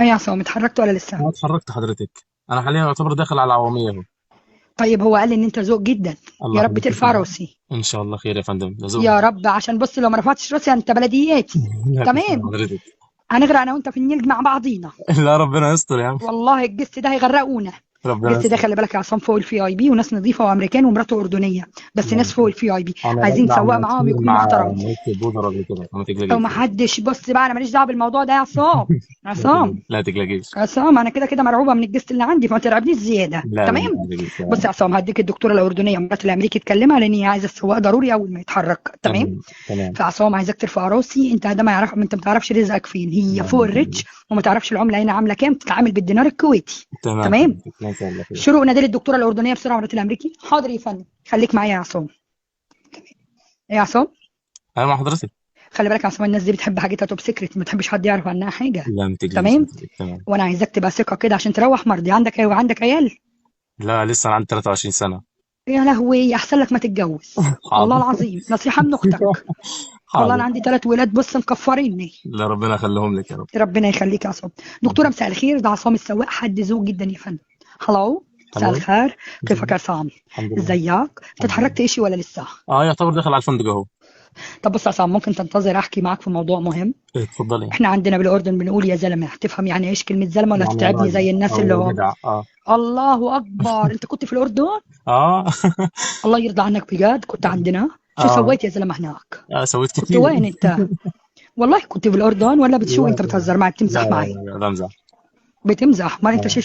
ايه يا عصام، اتحركت ولا لسه؟ انا اتحركت حضرتك. انا حاليا يعتبر داخل على العواميه اهو. طيب هو قال لي ان انت ذوق جدا. الله يا رب يخليك ترفع تسلم. راسي. ان شاء الله خير يا فندم، ده ذوق. يا رب، عشان بص لو ما رفعتش راسي انت بلدياتي. لا تسلم تمام. حضرتك. هنغرق انا وانت في النيل مع بعضينا. لا ربنا يستر يا عم. والله ال guest ده هيغرقونا. ربنا ال guest ده يستر. خلي بالك يا عصام فوق الفي اي بي، وناس نظيفة وامريكان ومراته اردنيه، بس لا ناس فوق الفي اي بي. انا عايزين بطلع سواق معاهم كتير يكون مع محترم. مركب بودره قبل كده، فما او تقلقيش. ما حدش، بص بقى انا ماليش دعوه بالموضوع ده يا عصام. لا عصام، تقلقيش لا تقلقيش. عصام انا كده كده مرعوبه من ال guest اللي عندي، فما ترعبنيش زياده. لا لا ما تمام. تقلقيش. بص يا عصام، هديك الدكتورة الاردنية مرات الامريكي تكلمها، لان هي عايزه السواق ضروري اول ما يتحرك. تمام. تمام تمام. فعصام عايزك ترفع راسي، انت ده ما يعرف، انت ما تعرفش رزقك فين، هي لا فوق ما تقلقيش. الريتش وما تعرفش العملة هنا عامله كام، تتعامل بالدينار الكويتي. تمام تمام. حضرتك، ان شاء الله خير. شروق نادي الدكتورة الاردنية بسرعة مرات الامريكي. حاضر يا فندم، خليك معايا يا عصام. ايه يا عصام؟ انا مع حضرتك. خلي بالك يا عصام، الناس دي بتحب حاجتها top secret، ما تحبش حد يعرف عنها حاجه. لا ما تقلقيش تمام. حضرتك. تمام. وانا عايزاك تبقى ثقة كده عشان تروح مرضي. عندك ايه وعندك عيال؟ لا لسه انا عندي 23 سنه. يا لهوي، احسن لك ما تتجوز. والله حاضر. العظيم نصيحة من اختك. والله حاضر. انا عندي 3 ولاد بص مكفريني. لا ربنا يخليهم لك يا رب. ربنا يخليك يا عصام. دكتورة مساء الخير، ده عصام السواق، حد ذوق جدا يا فندم. hello. مساء الو. الخير، كيفك يا عصام؟ الحمد لله. ازيك؟ انت الحمد لله. اتحركت ايشي ولا لسه؟ اه يعتبر داخل على الفندق اهو. طب بص يا عصام، ممكن تنتظر احكي معاك في موضوع مهم؟ إيه، اتفضلي. احنا عندنا بالاردن بنقول يا زلمه، تفهم يعني ايش كلمة زلمة ولا يعني يا هتتعبني راجل زي الناس اللي او هم؟ جدع اه. الله اكبر، انت كنت في الاردن؟ اه. الله يرضى عنك بجد، كنت عندنا؟ شو اه. سويت يا زلمة هناك؟ سويت كنت كثير. وين انت؟ والله كنت في الاردن ولا بتشو؟ لا انت بتهزر معي، لا بتمزح لا معي؟ لا, لا بمزح. بتمزح؟ ما انت آه. شو